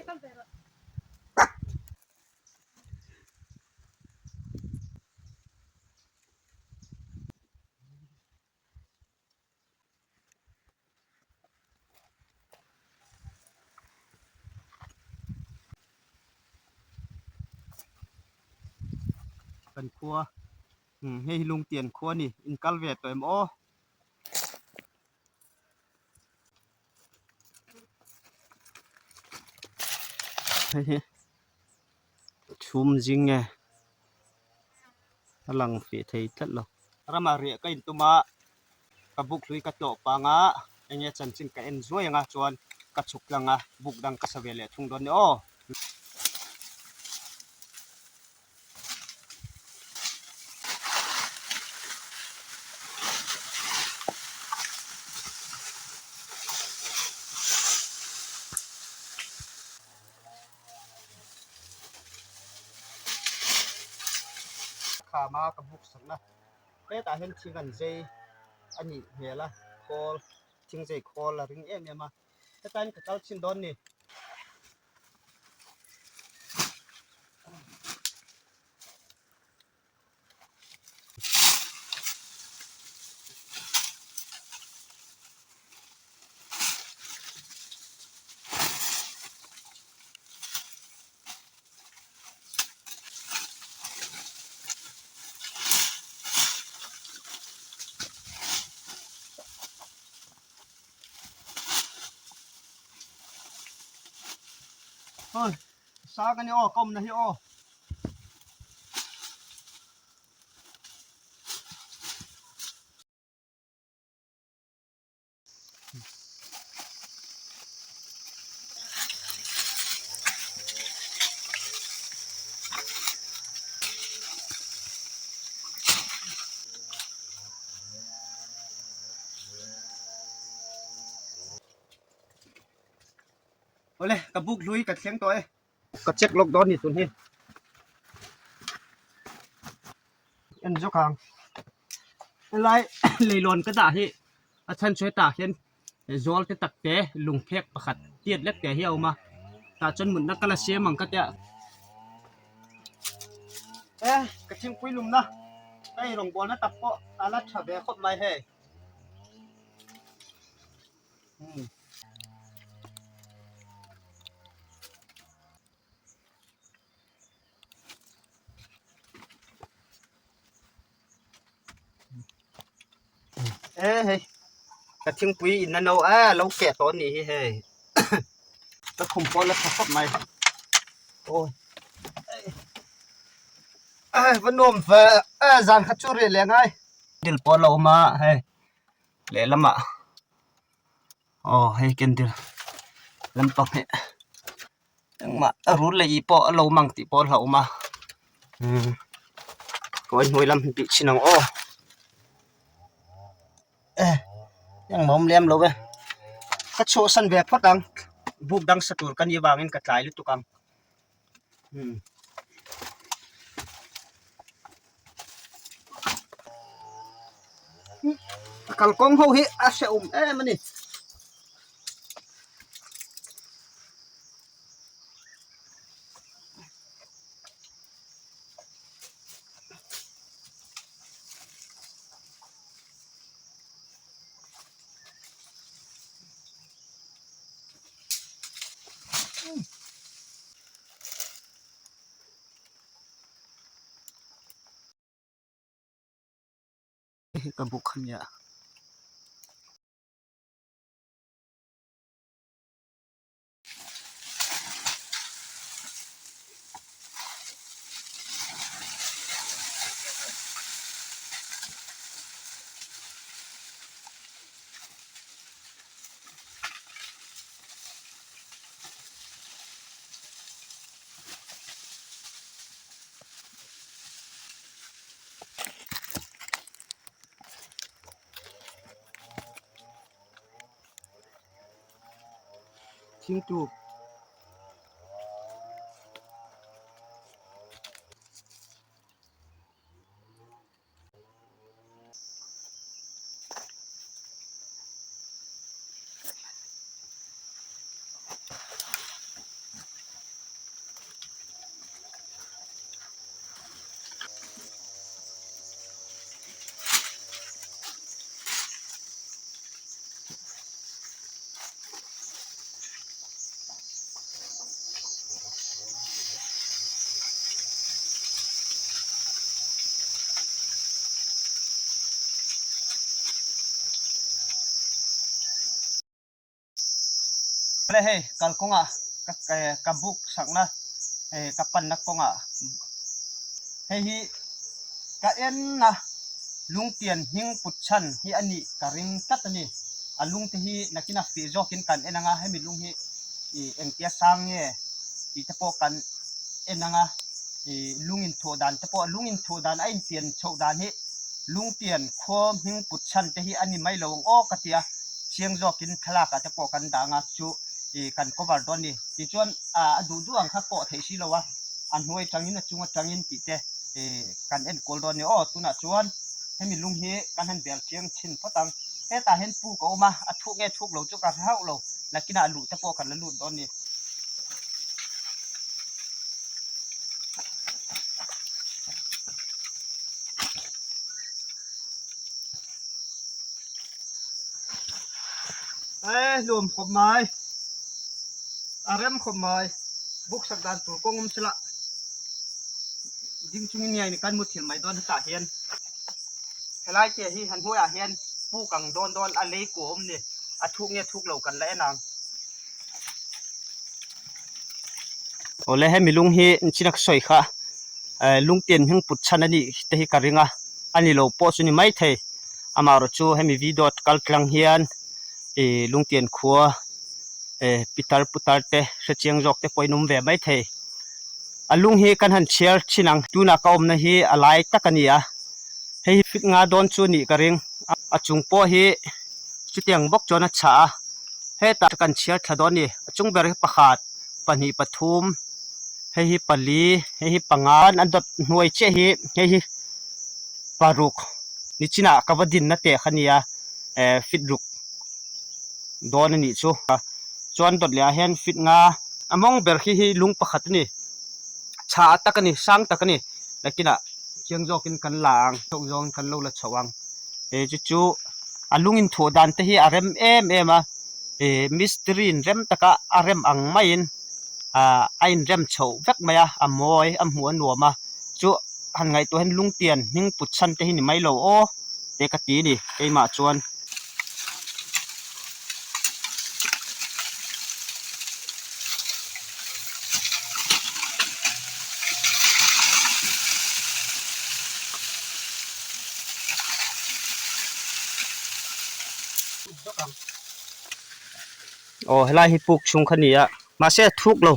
Kan khua hei hi Lungtian khua a ni in kal ve tawh em aw. Hei hi chhum zing nge a lang fih thei tlat lo. Ramah riah ka intum a, ka buk hlui ka tlawh pang a, enge chanchin ka en zuai ang a chuan ka chhuk tlang a, buk dang ka sa ve leh thung dawn ni aw. Khama ka buk sakna hetah hian thing an zei a nih hmel a khawl thing zei khawl a ring em em a hetlaiin ka kal chhin dawn ni. Oi sang ani aw ka awmna hi aw. Awle ka buk hlui ka thleng tawh e. Ka check lawk dawn ni tun hi. En zawk ang. Helai leilawn ka dah hi a chhan chu hetah hian zawl te tak te lung phek pakhat tiat lek te hi a awm a tah chuan mutna ka la siam ang ka tia. E ka thingpui lumna hei rawngbawlna tak pawh a la tha ve khawp mai hei. E hei ka thingpui in a no a lo keh tawh a nih hi hei ka khum pawh a la tha khawp mai aw va nuam ve zan khat chu reh leh ngai dil pawh a la awm a hei lehlamah aw hei candle lampang hi engmah a rul leh ih pawh a lo mang tih pawh a hlauhawm a umm kawi hnuai lam hi bih chhin ang aw e engmah awm lem lo e ka chhuahsan ve phawt ang buk dang sa tur ka nih avangin ka tlai lutuk ang umm. Kalkawng ho hi a hrehawm em a ni. Ka buk a nia. Thingtuk. Awle hei kalkawngah ka ka buk sakna ka panna kawngah hei hi ka enna lungtian hming put chhan hi a nih ka ring tlat a ni. A lungte hi nakin a fih zawkin kan en ang a, hemi lung hi ih engtia sang nge tih te pawh kan en ang a, ih lung inthuah dan te pawh lung inthuah dan a inpian chhoh dan hi lungtian khaw hming put chhan te hi a ni mai lo ang aw ka ti a, chiang zawkin thlalak ah te pawh kan dah ang a chu ih kan cover dawn a ni. Tichuan a duh duh ang kha pawh theih si lo a, a hnuai atangin a chung atangin tih te ih kan enkawl dawn a ni aw. Tunah chuan hemi lung hi kan han bel chiang chhin phawt ang. Hetah hian puk a awm a, a thuk nge thuk lo chu ka hre hauh lo, nakinah a luh te pawh kan la lut dawn a ni. E nuam khawp mai, a rem khawp mai, buk sak dan tur kawng awm sela ding chungin nge kan muthilh mai dawn hetah hian. Helai te hi han hnuaiah hian puk ang dawn dawn a lei kuah awm ni, a thuk nge thuk lo kan la en ang. Awle hemi lung hi chin a ka sawi kha lungtian hming put chhan a nih te hi ka ring a, a ni lo pawh chu ni maithei. Amaherawh chu hemi video kal tlang hian ih lungtian khua eh pitar putar te hrechiang zawk te pawh in awm ve maithei. A lung hi kan han chhiar thin ang. Tunah ka awmna hi a lai tak a ni a, hei hi fit nga dawn chu nih ka ring. A chung pawh hi chutiang bawk chuan a chhah a, hetah kan chhiar thla dawn a ni. A chung ber hi pakhat, pahnih, pathum, hei hi pali, hei hi panga, a dawt hnuai chiah hi hei hi paruk ni chinah ka va dinna teh kha a ni a, eh fit ruk dawn a nih chu. Chuan dawt leh ah hian fit nga a mawng ber khi hi lung pakhat a ni chhah tak a ni sang tak a ni nakinah chiang zawkin kan la ang chhoh zawngin kan lo la chhoh ang he chu chu a lung inthuah dan te hi a rem em em a ih mistiri in rem taka a rem ang maiin ah a inrem chhoh vek mai a a mawi a hmuh a nuam a chu han ngaihtuah hian lungtian hming put chhan te hi ni mai lo aw te ka ti a ni keimah chuan. Aw helai hi puk chhung kha ni a mahse a thuk lo.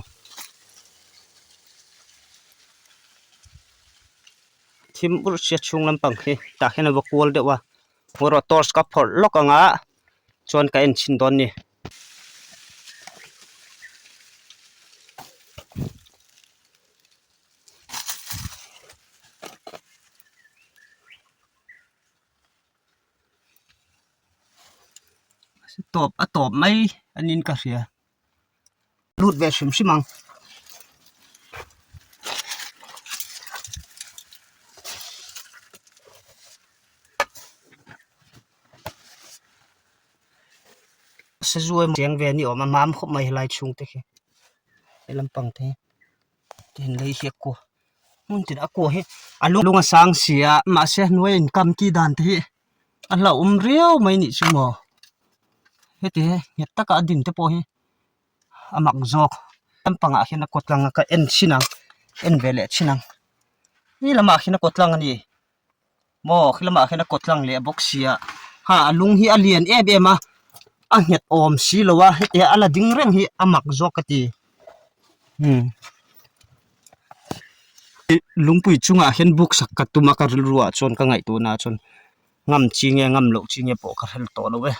Thim urh sia chhung lampang khi tah hian a va kual deuh a. Hmawrh torch ka phawrh lawk ang a chuan ka en chhin dawn a ni. Tawp a tawp mai a niin ka hria. Lut ve hrim hrim ang. Sazu emaw cheng ve ni awm a mam khawp mai helai chhung te khi he lampang te hi tihian lei hi a kua hmun tin a kua hi a lung a sang si a mahse hnuai a inkam ki dan te hi a hlauhawm riau mai nih chu maw heti hi nghet taka a din te pawh hi a mak zawk lampangah hian a kawt lang a ka en chhin ang en ve leh chhin ang he lamah hian a kawt lang a ni maw khi lamah hian a kawt lang leh bawk sia ha a lung hi a lian em em a a nghet awm si lo a hetia a la ding reng hi a mak zawk ka ti umm lungpui chungah hian buk sak ka tum a ka rilru ah chuan ka ngaihtuah na ah chuan ngam chi nge ngam loh chi nge pawh ka hrel tawh lo e.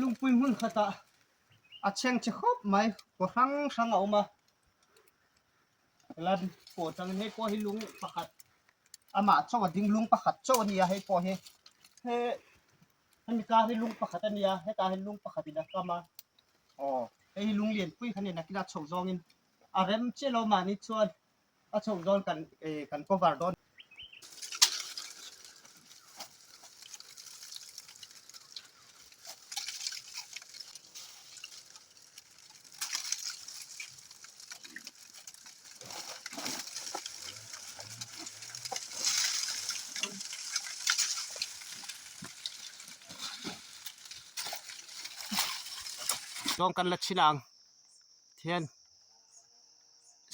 Lungpui hmun khatah a chheng che khawp mai kaw hrang hrang a awm a helai pawh atangin hei pawh hi lung pakhat amah chauh a ding lung pakhat chauh a ni a hei pawh hi he hemi kar hi lung pakhat a ni a hetah hian lung pakhat in a kam a aw hei hi lung lianpui kha a ni a nakinah chhoh zawngin a rem chiah lo mahni chuan a chhoh zawn kan eh kan cover dawn. Zawng kan la chhin ang thian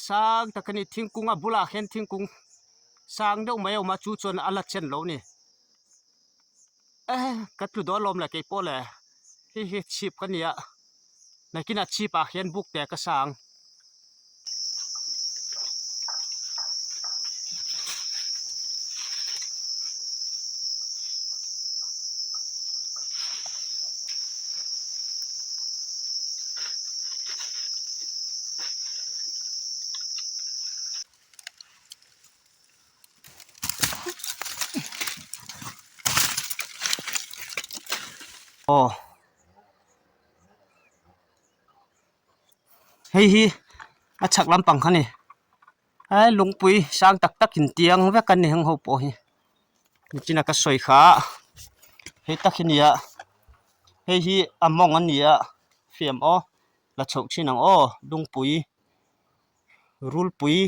sang tak a ni thingkung a bulah hian thingkung sang deuh mai a awm a chu chuan a la chen lo a ni eh ka tlu dawn lawm le keipawh le hei hi chhip ka ni a nakinah chhip ah hian buk te ka sa ang. Aw hei hi a chhak lampang kha a ni he lungpui sang tak tak in tiang vek a ni heng ho pawh hi nichina ka sawi kha hei tak hi a ni a hei hi a mawng a ni a fiam aw la chhoh thin ang aw lungpui rulpui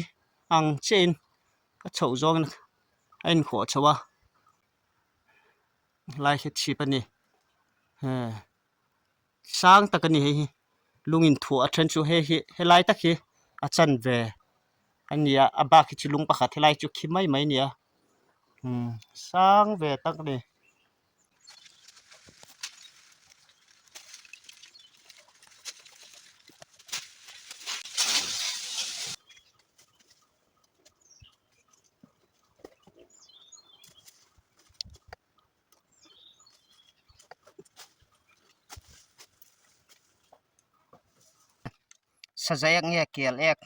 ang chiah in a chhoh zawng in a inkhawh chho a helai hi chhip a ni he sang tak a ni hei hi lung inthuah a then chu hei hi helai tak hi a chanve a ni a a bak hi chu lung pakhat helai chu khi mai mai a ni a umm sang ve tak a ni. Saza ek nge kel ek.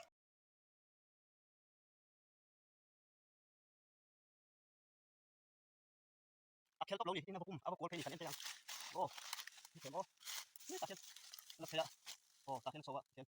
A khel tawp lo ni in a va pum a va kual phei ni kan en thei ang aw ni thiam aw ni tah hian a la phei a aw tah hian a chho a thiam.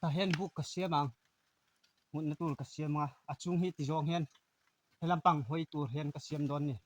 Tah hian buk ka siam ang hmunna tur ka siam a a chung hi ti zawng hian he lampang hawi tur hian ka siam dawn a ni.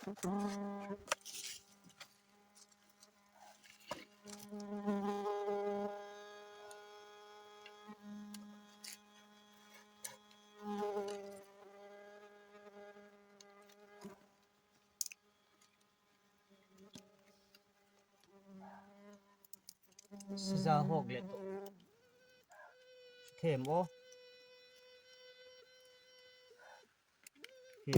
Saza hawk leh tawh them aw hi.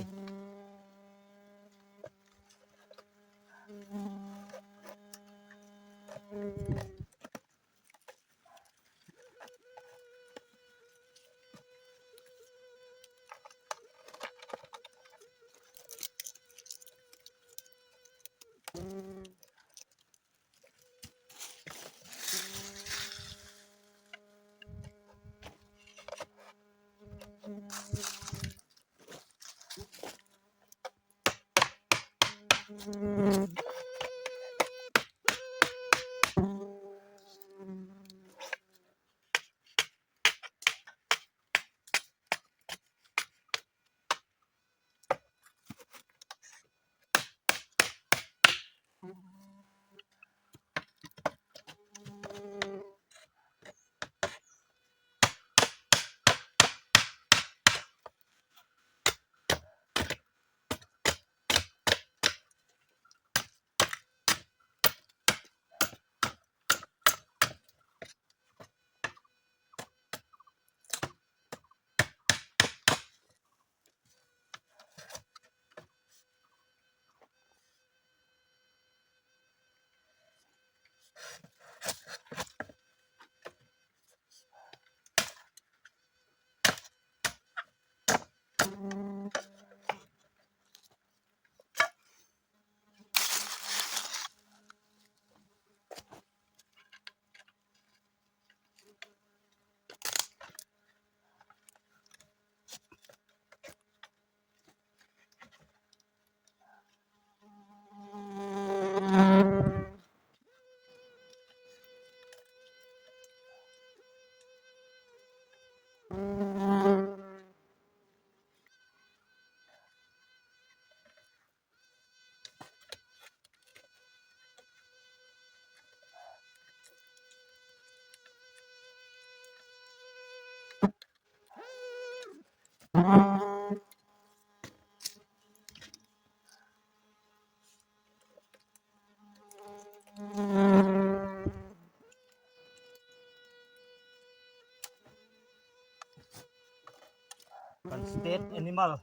Kan state animal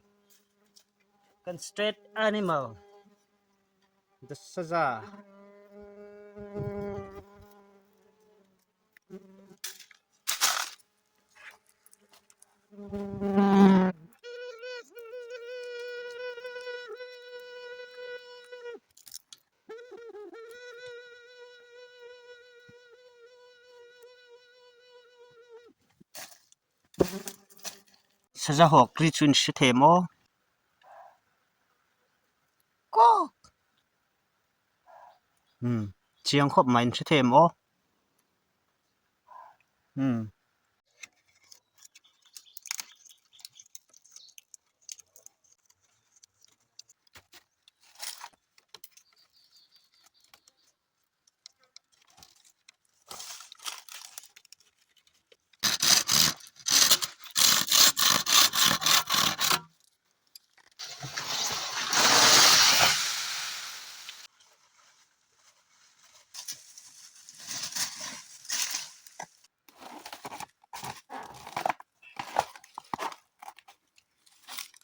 kan state animal the saza. Saza hawk ri chu in hre thei maw? Kawk! Umm chiang khawp mai in hre thei maw? Umm.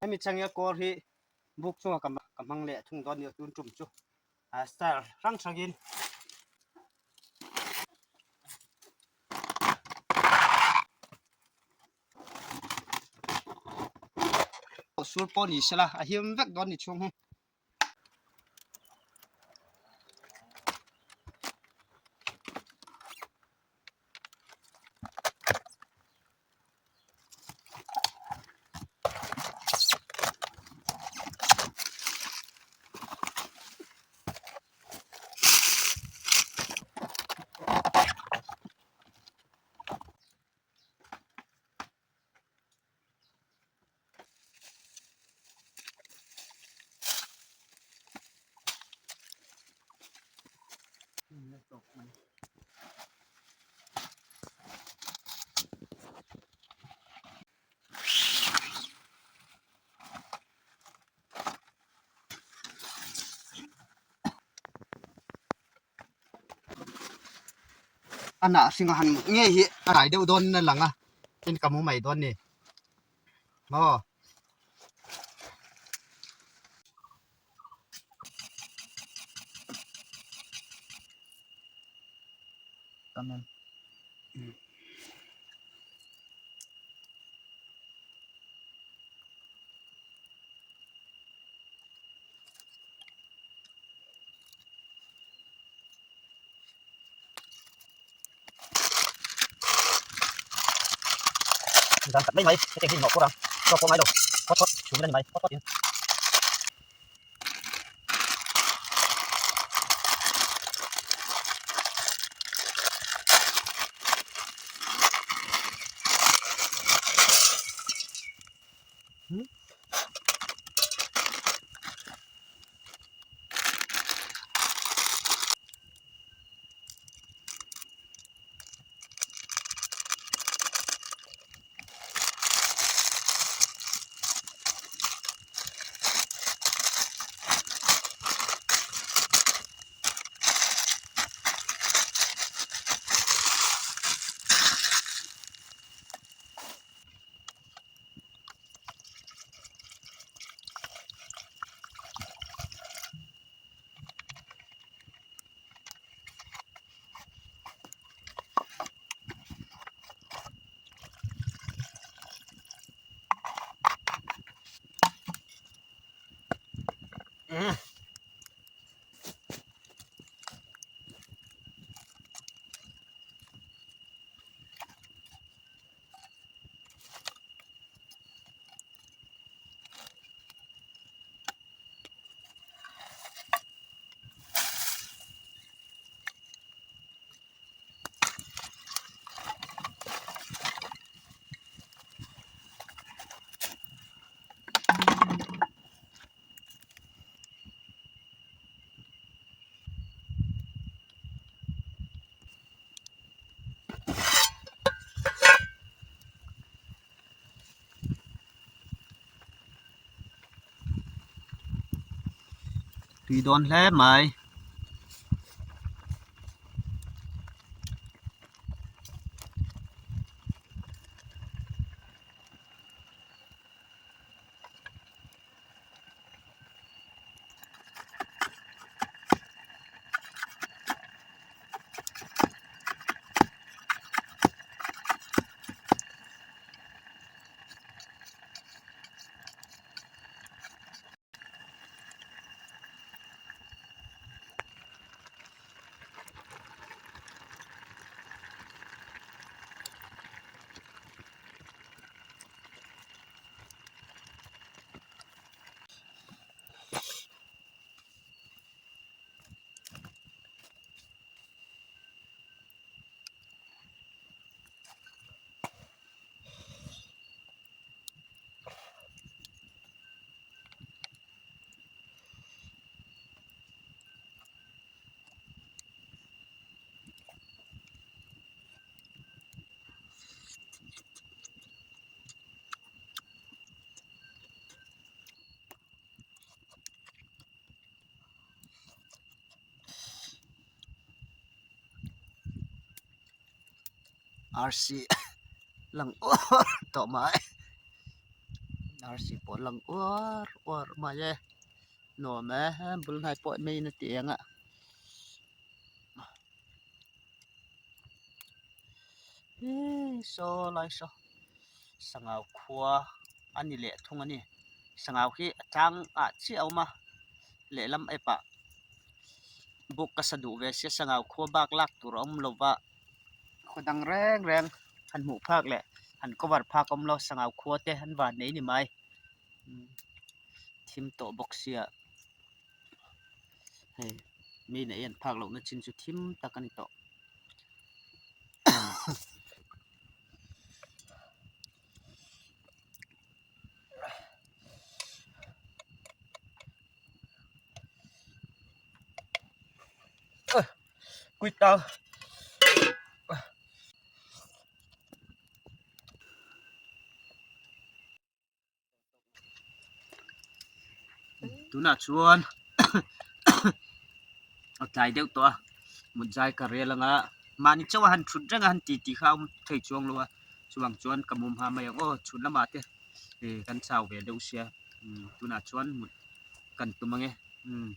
Hemi changel kawr hi buk chunga ka hmang leh thung dawn nia tun tum chu a style hrang hrangin. Sur pawh ni sela a him vek dawn ni chhung hi. A hnah hring a han mut ngei hi a rai deuh dawn in a lang a tin ka mu mai dawn ni maw. Dan khat mai mai hetiang hi inmawh pawr ang chhuak pawh ngai lo phawt phawt chhum ila ni mai phawt phawt in. Tui dawn hle mai. Arsi lang uar tawh mai arsi pawh lang uar uar mai e nuam e bul hnai pawh main a ti eng a. Saw lai saw sangau khua a ni leh thung a ni sangau hi a tlang ah chiah a awm a lehlam epah buk ka sa duh ve sia sangau khua bak lak tur a awm lo va khaw dang reng reng han hmuh phak leh han cover phak a awm lo sangau khua te an van nei ni mai thim tawh bawk sia. Hei mi neih an phak lohna chin chu thim tak a ni tawh. Tunah chuan a tlai deuh tawh a mut zai ka rel anga. Mahni chauh a han thut reng a han ti tih kha a awm thei chuang lo a, chuvang chuan ka mum ha mai ang aw chhun lamah te ih kan chau ve deuh sia umm tunah chuan mut kan tum ang e umm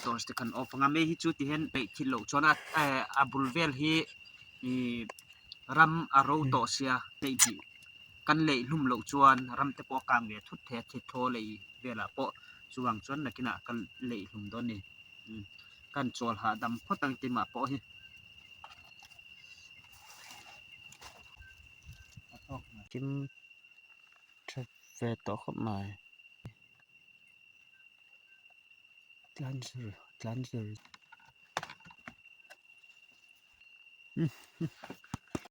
torch te kan off ang a mi hi chu ti hian peih thil loh chuan a eh a bul vel hi ih ram a ro tawh sia peih hnih kan leih hlum loh chuan ram te pawh a kang ve thut thei a thithaw lei velah pawh chuvang chuan nakinah ka leih hlum dawn a ni. Kan chawl hahdam phawt ang keimah pawh hi. Thim tha ve tawh khawp mai. Tlan zir tlan zir.